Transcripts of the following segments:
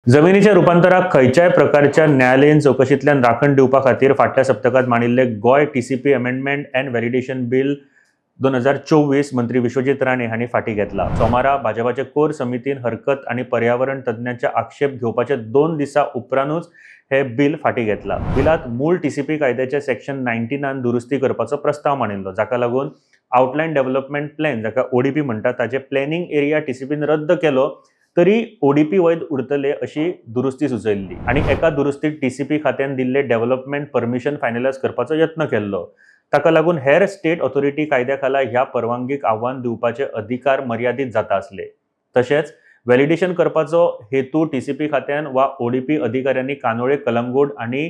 जमिनीच्या रुपांतराक खंयच्याय प्रकारच्या न्यायालयीन चवकशींतल्यान राखण दिवपा खातीर फाटल्या सप्तकांत मांडिल्ले Goa TCP amendment and validation bill 2024 मंत्री विश्वजीत राणे हांणी फाटीं घेतला. सोमारा भाजपाचे कोर समितीन हरकत आनी पर्यावरण तज्ञांचे आक्षेप घेवपाचे 2 दिसां उपरांतूच हे बिल फाटीं घेतला. बिलांत मूळ टीसीपी कायद्याच्या सेक्शन 19 दुरुस्ती करपाचो प्रस्ताव मांडिल्लो, जाका लागून आउटलायन डेव्हलपमेंट प्लॅन जाका ओडीपी म्हणटात ताचे प्लॅनिंग एरिया टीसीपीन रद्द केलो तरी ओडीपी वैध उरतले अशी दुरुस्ती सुचयल्ली आनी एका दुरुस्तीत टीसीपी खात्यान दिल्ले डेव्हलपमेंट परमिशन फायनलायज करपाचो यत्न केल्लो. ताका लागून हेर स्टेट ऑथॉरिटी कायद्या खाला ह्या परवानगीक आव्हान दिवपाचे अधिकार मर्यादीत जाता आसले. तशेंच व्हॅलिडेशन करपाचो हेतू टीसीपी खात्यान वा ओडीपी अधिकाऱ्यांनी कानोळे, कलंगूट आनी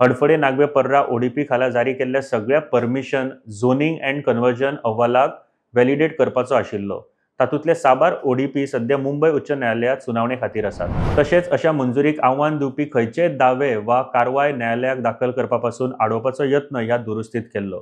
हडफडे नागवे पर्रा ओडीपी खाला जारी केल्ल्या सगळ्या परमिशन, झोनिंग अँड कन्वर्जन अहवालाक व्हॅलिडेट करपाचो आशिल्लो. तातूंतले साबार ओडीपी सध्या मुंबय उच्च न्यायालयात सुनावणे खातीर आसात. तशेंच अशा मंजुरीक आव्हान दिवपी खंयचेय दावे वा कारवाय न्यायालयाक दाखल करपा पासून आडोवपाचो यत्न ह्या दुरुस्तीत केल्लो.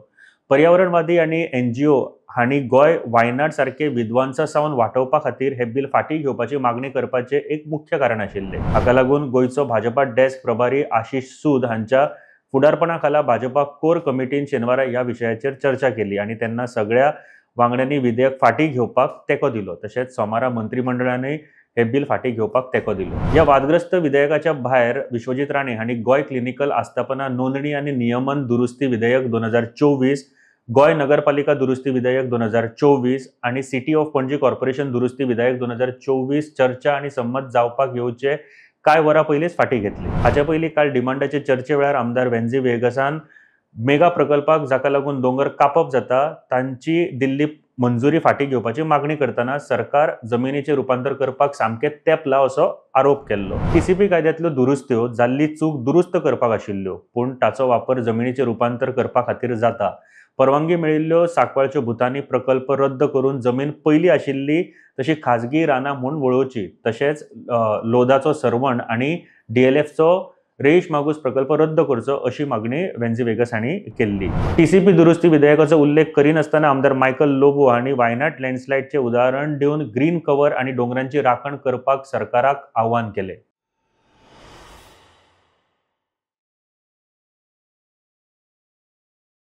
पर्यावरणवादी आनी एनजीओ हांणी गोंय वायनाड सारके विद्वांसा सावन वाटोवपा खातीर हे बिल फाटीं घेवपाची मागणी करपाचें एक मुख्य कारण आशिल्लें. हाका लागून गोंयचो भाजपा डेस्क प्रभारी आशिष सूद हांच्या फुडारपणा खाला भाजपा कोर कमिटीन शेनवारा ह्या विशयाचेर चर्चा केली आनी तेन्ना सगळ्या वांगड्यांनी विधेयक फाटीं घेवपाक तेंको दिलो. तशेंच सोमारा मंत्रीमंडळानूय हे बिल फाटीं घेवपाक तेंको दिलो. ह्या वादग्रस्त विधेयकाच्या भायर विश्वजीत राणे हांणी गोंय क्लिनिकल आस्थापना नोंदणी आनी नियमन दुरुस्ती विधेयक 2024, गोंय नगरपालिका दुरुस्ती विधेयक 2024 आनी सिटी ऑफ पणजी कॉर्पोरेशन दुरुस्ती विधेयक 2024 चर्चा आनी संमत जावपाक येवचे कांय वरां पयलींच फाटीं घेतली. हाचे पयलीं काल डिमांडाचे चर्चे वेळार आमदार वेन्झी वेगसान मेगा प्रकल्पाक जाका लागून दोंगर कापप जाता तांची दिल्ली मंजुरी फाटीं घेवपाची मागणी करतना सरकार जमिनीचें रुपांतर करपाक सामकें तेंपला असो आरोप केल्लो. टीसीपी कायद्यांतल्यो दुरुस्त्यो जाल्ली चूक दुरुस्त करपाक आशिल्ल्यो, पूण ताचो वापर जमिनीचें रुपांतर करपा खातीर जाता. परवानगी मेळिल्ल्यो सांकवाळच्यो भुतानी प्रकल्प रद्द करून जमीन पयली आशिल्ली तशी खाजगी रानां म्हूण वळोवची, तशेंच लोदाचो सर्वण आनी डीएलएफचो रेईश मागूस प्रकल्प रद्द करचो अशी मागणी वेन्झी वेगस हांणी केल्ली. टीसीपी दुरुस्ती विधेयकाचो उल्लेख करिनासतना आमदार मायकल लोबो हांणी वायनाड लँडस्लायडचें उदाहरण दिवन ग्रीन कव्हर आनी दोंगरांची राखण करपाक सरकाराक आव्हान केलें.